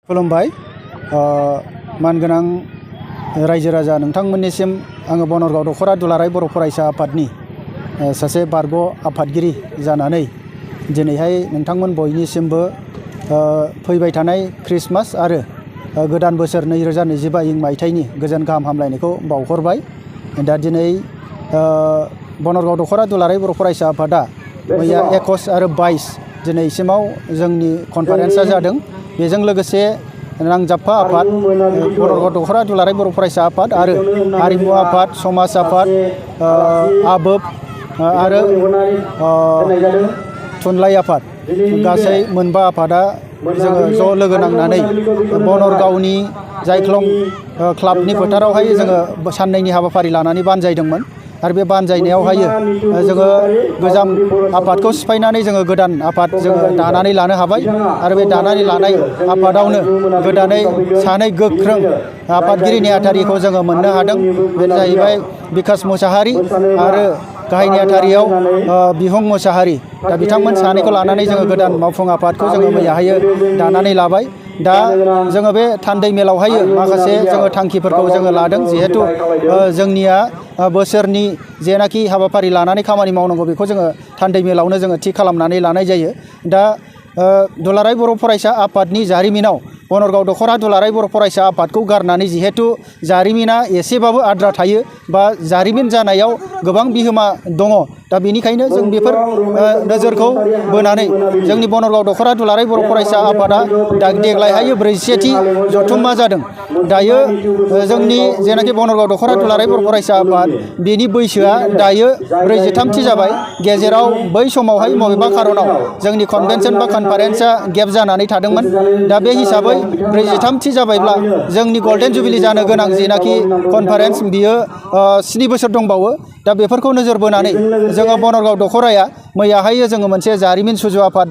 खुलुमबाय मानगोनां रायजो राजा नोंथांमोननिसिम आङो बनरगाव दखरा दुलाराय बर' फरायसा आफादनि सासे बारग' आफादगिरि जानानै दिनैहाय नोंथांमोन बयनिसिमबो फैबाय थानाय क्रिसमास आरो गोदान बोसोर 2025 मायथाइनि गोजोन गाहाम हामलायनायखौ बावहरबाय। दा दिनै बनरगाव दखरा दुलाराय बर' फरायसा आफादा मैया 21 आरो 22 दिनैसिमाव जोंनि कनफारेन्सआ जादों। बेजों लोगोसे नांजाबफा आफाद बनरगाव दखरा दुलाराय बर' फरायसा आफाद आरो हारिमु आफाद, समाज आफाद, आबोब आरो थुनलाइ आफाद गासै मोनबा आफादा जोङो ज' लोगो नांनानै बनरगावनि जायख्लं क्लाबनि फोथारावहाय जोङो साननैनि हाबाफारि लानानै बानजायदोंमोन। आरो बे बानजायनायावहाय जोङो गोजाम आफादखौ सिफायनानै जोङो गोदान आफाद जोङो दानानै लानो हाबाय। आरो बे दानानै लानाय आफादावनो गोदानै सानै गोख्रों आफादगिरि नेहाथारिखौ जोङो मोननो हादों। बेनो जाहैबाय बिकास मुसाहारि आरो गाहाय नेहाथारियाव बिहुं मुसाहारि। दा बिथांमोन सानैखौ लानानै जोङो गोदान मावफुं आफादखौ जोङो मैयाहाय दानानै लाबाय। दा जोङो बे थान्दै मेलावहाय माखासे जोङो थांखिफोरखौ जोङो लादों। जिहेथु जोंनिया बोसोरनि जेनाखि हाबाफारि लानानै खामानि मावनांगौ बेखौ जोङो थान्दै मेलावनो जोङो थि खालामनानै लानाय जायो। दा दुलाराय बर' फरायसा आफादनि जारिमिनाव बनरगाव दखरा दुलाराय बर' फरायसा आफादखौ गारनानै जिहेथु जारिमिना एसेबाबो आद्रा थायो बा जारिमिन जानायाव गोबां बिहोमा दङ। दा बेनिखायनो जों बेफोर नोजोरखौ बोनानै जोंनि बनरगाव दखरा दुलाराय बर' फरायसा आफादा देग्लायहाय 47थि जथुम्मा जादों। दायो जोंनि जेनाखि बनरगाव दखरा दुलाराय बर' फरायसा आफाद बेनि बैसोआ दायो 43थि जाबाय। गेजेराव बै समावहाय बबेबा खारनाव जोंनि कनभेनसन बा कनफारेन्सआ गेप जानानै थादोंमोन। दा बे हिसाबै 43थि जाबायब्ला जोंनि गल्डेन जुबिलि जानो गोनां जेनाखि कनफारेन्स बियो 7 बोसोर दंबावो। दा बेफोरखौ नोजोर बोनानै जोङो बनरगाव दखराया मैयाहाय जोङो मोनसे जारिमिन सुजु आफाद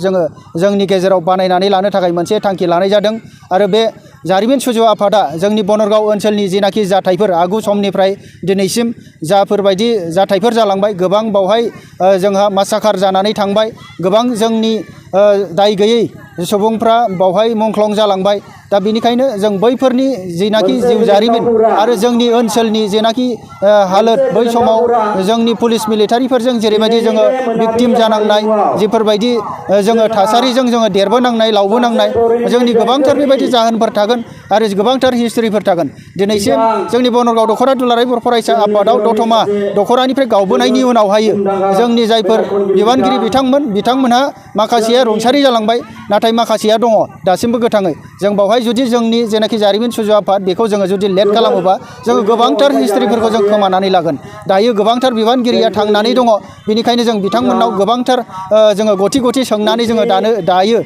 जोंनि गेजेराव बानायनानै लानो थाखाय मोनसे थांखि लानाय जादों। आरो बे जारिमिन सुजु आफादा जोंनि बनरगाव ओनसोलनि जेनाखि जाथायफोर आगु समनिफ्राय दिनैसिम जाफोरबायदि जाथायफोर जालांबाय, गोबां बावहाय जोंहा मासाखार जानानै थांबाय, गोबां जोंनि दाय गैयै सुबुंफ्रा बावहाय मुंख्लं जालांबाय। दा बेनिखायनो जों बैफोरनि जेनाखि जिउ जारिमिन आरो जोंनि ओनसोलनि जेनाखि हालोद बै समाव जोंनि पुलिस मिलिटारिफोरजों जेरैबायदि जोङो भिक्टिम जानांनाय, जेफोरबायदि जोङो थासारिजों जोङो देरबोनांनाय लावबोनांनाय, जोंनि गोबांथार बेबायदि जाहोनफोर थागोन आरो गोबांथार हिस्ट्रिफोर थागोन। दिनैसिम जोंनि बनरगाव दखरा दुलाराय बर' फरायसा आफादाव दतमा दखरानिफ्राय गावबोनायनि उनावहाय जोंनि जायफोर बिबानगिरि बिथांमोनहा माखासेया रुंसारि जालांबाय, नाथाय माखासेया दङ दासिमबो गोथाङै। जों बावहाय जुदि जोंनि जेनाखि जारिमिन सुजु आफाद बेखौ जोङो जुदि लेट खालामोबा जोङो गोबांथार हिस्ट्रिफोरखौ जों खोमानानै लागोन। दायो गोबांथार बिबानगिरिया थांनानै दङ। बेनिखायनो जों बिथांमोननाव गोबांथार जोङो गथि गथि सोंनानै जोङो दायो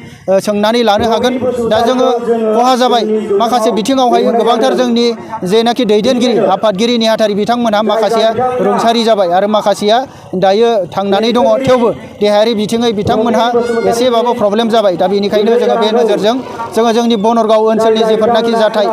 सोंनानै लानो हागोन। दा जोङो खहा जाबाय माखासे बिथिङावहाय गोबांथार जोंनि जेनाखि दैदेनगिरि आफादगिरि नेहाथारि बिथांमोनहा माखासेया रुंसारि जाबाय आरो माखासेया दायो थांनानै दङ। थेवबो देहायारि बिथिङै बिथांमोनहा एसेबाबो प्रब्लेम जाबाय। दा बेनिखायनो जोङो बे नोजोरजों जोङो जोंनि बनरगाव ओनसोलनि जेफोरनाखि जाथाय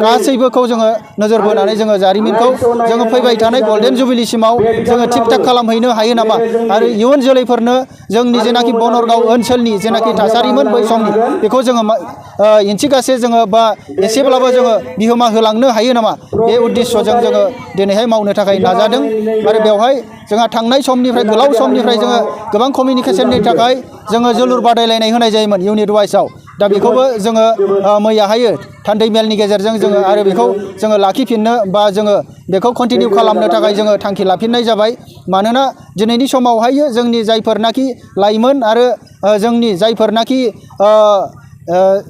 गासैबोखौ जोङो नोजोर बोनानै जोङो जारिमिनखौ जोङो फैबाय थानाय गल्डेन जुबिलिसिमाव जोङो थिग थाक खालामहैनो हायो नामा आरो इयुन जोलैफोरनो जोंनि जेनाखि बनरगाव ओनसोलनि जेनाखि थासारिमोन बै समनि बेखौ जोङो इन्थिगासे जोङो बा एसेब्लाबो जोङो बिहोमा होलांनो हायो नामा, बे उद्देश्यजों जोङो दिनैहाय मावनो थाखाय नाजादों। आरो बेवहाय जोंहा थांनाय समनिफ्राय गोलाव समनिफ्राय जोङो गोबां कमिउनिकेसननि थाखाय जोङो जोलुर बादायलायनाय होनाय जायोमोन इउनिट वाइसआव। दा बेखौबो जोङो मैयाहाय थान्दै मेलनि गेजेरजों जोङो आरो बेखौ जोङो लाखिफिननो बा जोङो बेखौ कन्टिनिउ खालामनो थाखाय जोङो थांखि लाफिननाय जाबाय। मानोना दिनैनि समावहाय जोंनि जायफोरनाखि लाइमोन आरो जोंनि जायफोरनाखि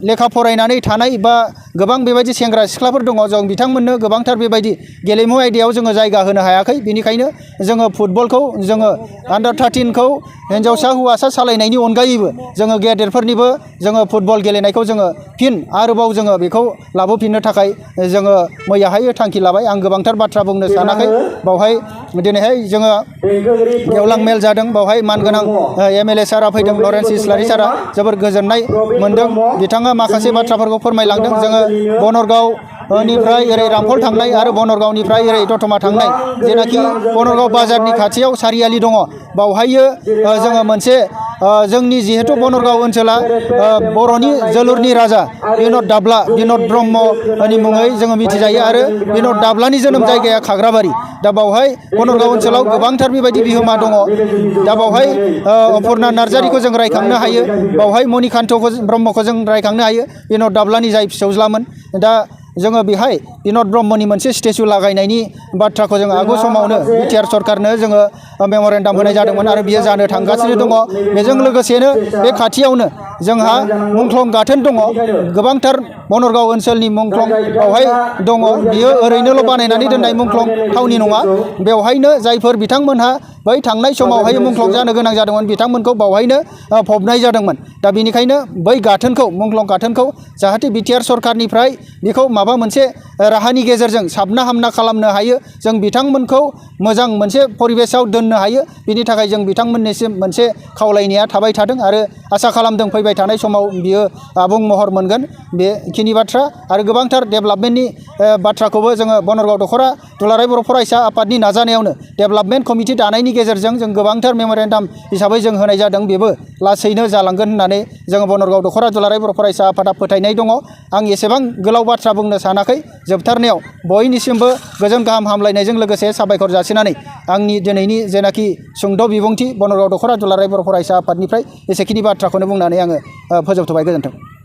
लेखा फरायनानै थानाय बा गोबां बेबायदि सेंग्रा सिख्लाफोर दङ, जों बिथांमोननो गोबांथार बेबायदि गेलेमु आयदायाव जोङो जायगा होनो हायाखै। बेनिखायनो जोङो फुटबलखौ जोङो आन्डार 13खौ हिन्जावसा हौवासा सालायनायनि अनगायैबो जोङो गेदेरफोरनिबो जोङो फुटबल गेलेनायखौ जोङो फिन आरोबाव जोङो बेखौ लाबोफिननो थाखाय जोङो मैयाहाय थांखि लाबाय। आं गोबांथार बाथ्रा बुंनो सानाखै। बावहाय दिनैहाय जोङो गेवलां मेल जादों। बावहाय मानगोनां MLA सारा फैदों, लरेन्स इस्लारि सारा। जोबोर गोजोननाय मोनदों। बिथाङा माखासे बाथ्राफोरखौ फोरमायलांदों। जोङो बनरगाव निफ्राय ओरै रामफल थांनाय आरो बनरगावनिफ्राय ओरै दतमा थांनाय जेनाखि बनरगाव बाजारनि खाथियाव सारियालि दङ बावहायो जोङो मोनसे जोंनि जिहेतु बनरगाव ओनसोला बर'नि जोलुरनि राजा बिन'द दाब्ला बिन'द ब्रह्मनि मुङै जोङो मिथिजायो आरो बिन'द दाब्लानि जोनोम जायगाया खाग्राबारि दा बावहाय बनरगाव ओनसोलाव गोबांथार बेबायदि बिहोमा दङ दा बावहाय अपुर्ना नार्जारिखौ जों रायखांनो हायो बावहाय मणिकान्त ब्रह्मखौ जों रायखांनो हायो बिन'द दाब्लानि जाय फिसौज्लामोन दा जोङो बेहाय बिन'द ब्रह्मनि मोनसे स्टेचु लागायनायनि बाथ्राखौ जों आगु समावनो बिटिआर सरकारनो जोङो मेम'रेन्डाम होनाय जादोंमोन आरो बियो जानो थांगासिनो दङ बेजों लोगोसेनो बे खाथियावनो जोंहा मुंख्लं गाथोन दङ गोबांथार बनरगाव ओनसोलनि मुंख्लं बावहाय दङ बियो ओरैनोल' बानायनानै दोननाय मुंख्लं थावनि नङा बेवहायनो जायफोर बिथांमोनहा बै थांनाय समावहाय मुंख्लं जानो गोनां जादोंमोन बिथांमोनखौ बावहायनो फबनाय जादोंमोन दा बेनिखायनो बै गाथोनखौ मुंख्लं गाथोनखौ जाहाथे बिटिआर सरकारनिफ्राय बेखौ माबा मोनसे राहानि गेजेरजों साबना हामना खालामनो हायो जों बिथांमोनखौ मोजां मोनसे परिबेसाव दोननो हायो बिनि थाखाय जों बिथांमोननिसिम मोनसे खावलायनाया थाबाय थादों आरो आसा खालामदों फैबाय थानाय समाव बियो आबुं महर मोनगोन बेखिनि बाथ्रा आरो गोबांथार डेभेलपमेन्टनि बाथ्राखौबो जोङो बनरगाव दख'रा दुलाराय बर' फरायसा आफादनि नाजानायावनो डेभेलपमेन्ट कमिटि दानायनि गेजेरजों जों गोबांथार मेम'रेन्डाम हिसाबै जों होनाय जादों बेबो लासैनो जालांगोन होननानै जोङो बनरगाव दख'रा दुलाराय बर' फरायसा आफादा फोथायनाय दङ आं एसेबां गोलाव बाथ्रा बुंनो सानाखै जोबथारनायाव बयनिसिमबो गोजोन गाहाम हामलायनायजों लोगोसे साबायखर जासिनानै आंनि दिनैनि जेनाखि सुंद' बिबुंथि बनरगाव दख'रा दुलाराय बर' फरायसा आफादनिफ्राय एसेखिनि बाथ्राखौनो बुंनानै आङो फोजोबथ'बाय गोजोन्थों।